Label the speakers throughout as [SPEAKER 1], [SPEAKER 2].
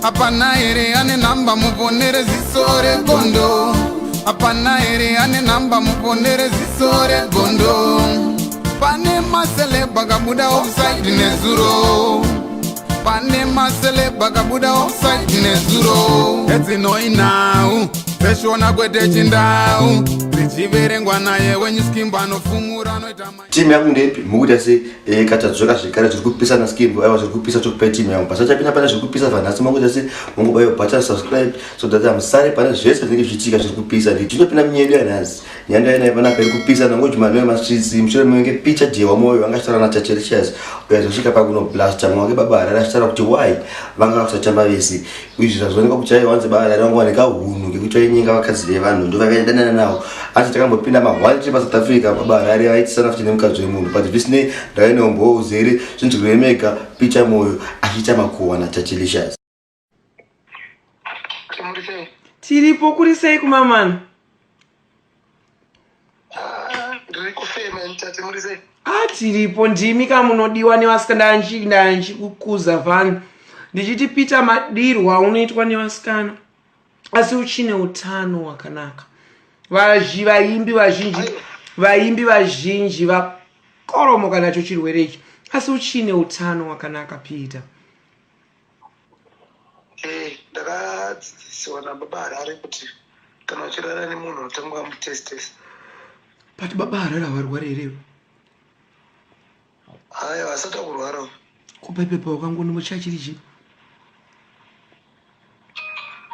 [SPEAKER 1] Hapana here ane nhamba muponere ziso regondo? Hapana here ane nhamba muponere ziso regondo? Pane maceleb akabuda offside nezuro. Pane maceleb akabuda offside nezuro. Edzinoi nhau dzeshona kwete chindau dzichiverengwa naye wenyu skimbo anofumura anoita
[SPEAKER 2] Team yangu ndeipi mukuita se eh, katadzoka zvekare zviri kupisa na skimbo aiwa zviri kupisa tokupai team yangu pasachapinda pane zviri kupisa vanhasi mangoita se mongobaiwa button subscribe so that amusare pane zvese zvinenge zvichiitika zviri kupisa ndinopinda munyedu yanhasi nyaya yainayo panapa iri kupisa nangojumano yemastreets mushure menge picha jewa moyo vanga achitaura nachachelicious uyo azosvika pakunoblaster mumwe wake baba harare achitaura kuti why vanga kusatamba vese izvi zvazoonekwa kuti aiwa hanzi baba harare vanga vane kahunhu kekuti vainyenga vakadzi vevanhu ndo vaidanana navo asi takambopinda mahwani tiri pasouth africa baba harare vaitisana futi nemukadzi wemunhu but zvisinei ndaineumbowo uzere zvinzwirwe mega picha moyo achiita makuhwa nachachelicious.
[SPEAKER 3] Tiripo kuri sei kumamana?
[SPEAKER 4] Ah, ndiri kufema tate muri sei?
[SPEAKER 3] Ah, tiripo ndimi ka munodiwa nevasikana ndanchikukuza vhani ndichiti Peter madirwa unoitwa nevasikana asi uchine utano hwakanaka. Vazhi vaimbi vazhinji vaimbi vazhinji vakoromoka nacho chirwere ichi asi uchine utano hwakanaka Peter.
[SPEAKER 4] Eh, ndakadzidzisiwa nababa Harare kuti kana uchirara nemunhu unotanga wamutestesa.
[SPEAKER 3] But baba Harare havarwari here?
[SPEAKER 4] Haya, vasati vakurwara.
[SPEAKER 3] Kupepepa wakangonomucha chiri chii?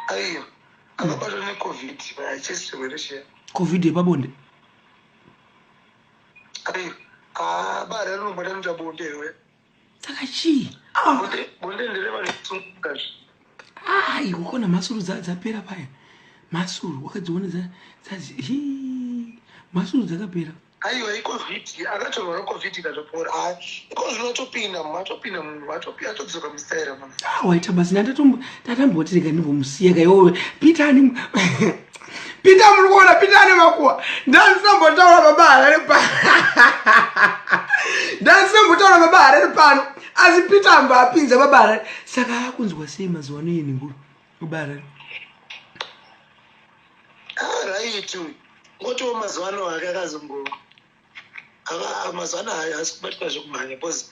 [SPEAKER 4] Aiyo, akabatwa neCovid, hachisi chirwere chiya.
[SPEAKER 3] Covid yepabonde?
[SPEAKER 4] Aiyo, ah, baba Harare unomboda bonde here?
[SPEAKER 3] Saka chii?
[SPEAKER 4] Ah. Bonde nderevanosunga.
[SPEAKER 3] Ai, ukona mhasuru dzapera paya. Mhasuru wakadziona dzazi mhasuru dzakapera.
[SPEAKER 4] Aiwa iCovid akatorwa neCovid ikatopora. Ah, iko zvino atopinda atopinda munhu atopinda atodzoka mustaira mwana.
[SPEAKER 3] Ah, waita basi ndatombo tatamboti rega ndimbomusiya ka iwowe. Peter ani Peter muri kuona Peter ane makuwa. Ndandisambotaura baba Harare pa. Ndandisambotaura baba Harare pano. Asi Peter amba apinza baba Harare. Saka akunzwa sei mazuva ano yeni nguru? Baba Harare.
[SPEAKER 4] Ah, right. Ngotiwo mazuva ano ake akazongo aka mazuva ano haasi kubatwa zvekumhanya because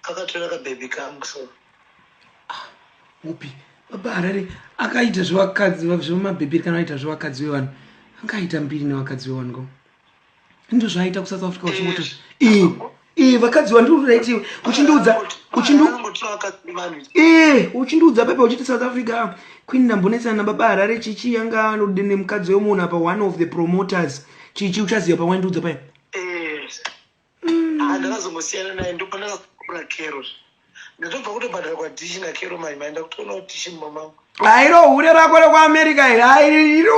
[SPEAKER 4] akatora kabhebhi kangu so.
[SPEAKER 3] Ah, upi? Baba Harare akaita zvevakadzi zvemabhebheri kana aita zvevakadzi vevanhu angaita mbiri nevakadzi vevanhu ko ndo zvaaita kusouth africa uchingoti eh, eh, vakadzi vandiuraiti uchindiudza eh, uchindiudza pepe uchiti south africa queen ndambonetsana nababa Harare chichi yanga anode nemukadzi wemunhu apa one of the promoters chichi uchaziva pawaindiudza paya
[SPEAKER 4] mm. Ah, ndakazongosiyana naye ndopandakakura kero ndatobva kutobhadhara kwadishi nakero mai maenda kutoonawo dishi mumba mangu
[SPEAKER 3] hairo hure rako rekuamerica iri hairi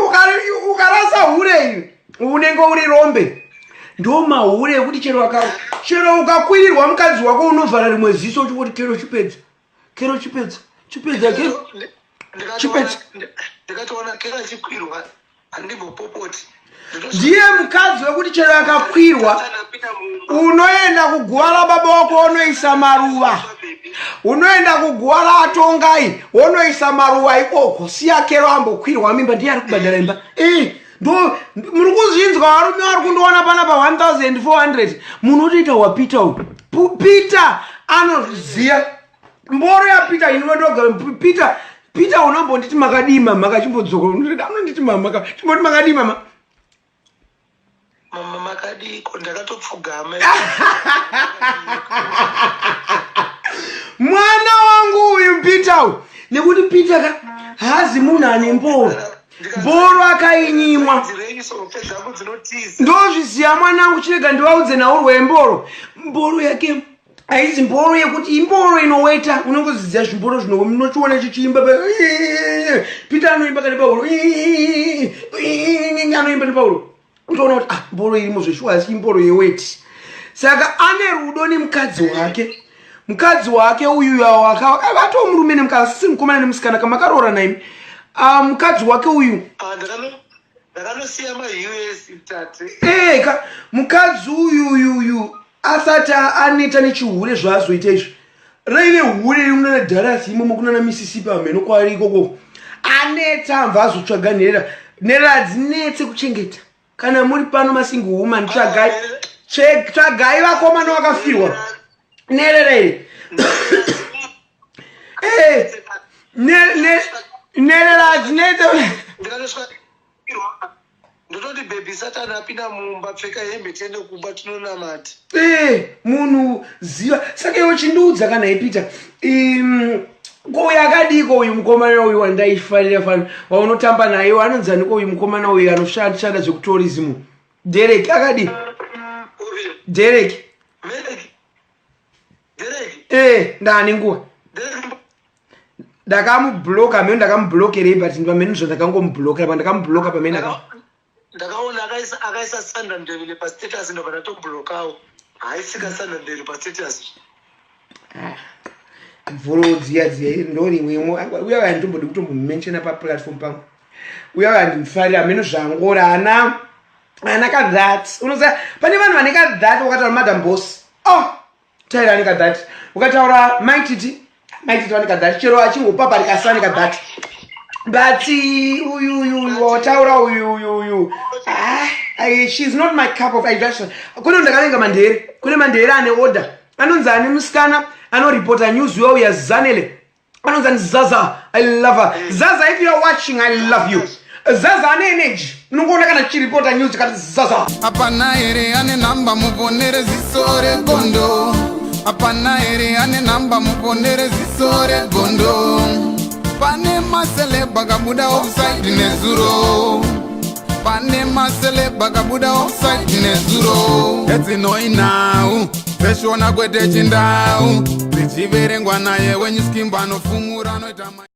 [SPEAKER 3] ukarasa hure iri unenge uri rombe ndo mahure ekuti chero chero ukakwirirwa mukadzi wako unovhara rimwe ziso uchingoti kero chipedza kero chipedza chipedza kero chipedza
[SPEAKER 4] ndikatoona kero achikwirwa handimbopopoti
[SPEAKER 3] ndiye mukadzi wekuti chero akakwirwa unoenda kuguva rababa wako wonoisa maruva unoenda kuguva raatongai wonoisa maruva ikoko siya kero ambokwirwa mimba ndiye ari kubhadhara imba ii ndo muri kuzvinzwa varume vari kundiona pana pa 1400 munotoita wapeter uyu peter anoziva mboro yapeter inodoga peter peter unambonditi makadii mama kachimbodzoka unonditi mama ka chimboti makadii mama
[SPEAKER 4] mama makadiko ndakatopfugama
[SPEAKER 3] mwana wangu uyu peter uyu nekuti peter ka haazi munhu ane mboro mboro akainyimwa ndozviziva mwanangu chirega ndivaudze nhaurwa yemboro mboro yake haizi mboro yekuti imboro inoweta unongoziziva zvimboro zvino unochiona chichiimba peter anoimba kane pauro anoimba nepauro utoona kuti ah mboro irimo zveshuwa asi imboro yeweti saka ane rudo nemukadzi wake mukadzi wake uyu atoo murume nemukadzi asisi mukomana nemusikana kamakaroora naimi ah, mukadzi wake uyu
[SPEAKER 4] ah, ndakanosiya maus tate
[SPEAKER 3] eka mukadzi uyu uyuyu asati aneta nechihure zvaazoita izvi Raive hure rinonana Dallas imomo kunana Mississippi hameno kwaari ikoko. Anetsa amva azotsvaga nherera. Nherera hadzinetse kuchengeta. Kana muri pano masingle woman tsvagai tsvagai vakomana vakafirwa. Nherera iri. Eh, nherera hadzinetse.
[SPEAKER 4] Ndototi baby satani apinda mumba pfeka hembe tiende kumba tinonamata.
[SPEAKER 3] Eh, munhu ziva saka iwe chindiudza kana ipita ko uyu akadiiko uyu mukomana uyu wandaifarira fana waunotamba naye anonzi aniko uyu mukomana uyu anoshanda zvekutourism Derek akadii Derek Eh, ndani nguva ndakamubloka meno ndakamublokerei but pameno zvandakangomublokera pandakamubloka pamene
[SPEAKER 4] ndakaona akaisa Sandra Ndebele pastatus ndobva ndatoblokawo haisika Sandra Ndebele pastatus.
[SPEAKER 3] Ah, mvuro dziya dziya ndorimwemo uya uya nditombodi kutombomenshena paplatform pangu uya uya ndimufarira hameno zvangora ana ana ka that unoziva pane vanhu vane ka that wakataura Madam Boss oh taira ane ka that ukataura Maititi Maititi vane ka that chero achingopaparika ane ka that but uyu uyu uyu wataura uyu uyu uyu ah, she's not my cup of just kune ndakavenga Mandere kune Mandere ane order anonzi ane musikana anoripota news uya uya Zanele anonzi ani Zaza. I love her Zaza. If you are watching, I love you Zaza. Ane energy unongoona kana chiripota news kati Zaza.
[SPEAKER 1] Hapana here ane namba muponere ziso regondo? Hapana here ane namba muponere ziso regondo? Pane maceleb akabuda offside nezuro. Pane maceleb akabuda offside nezuro. Edzinoinhau dzeshona kwete chindau dzichiverengwa naye wenyu Skimbo anofumura anoita.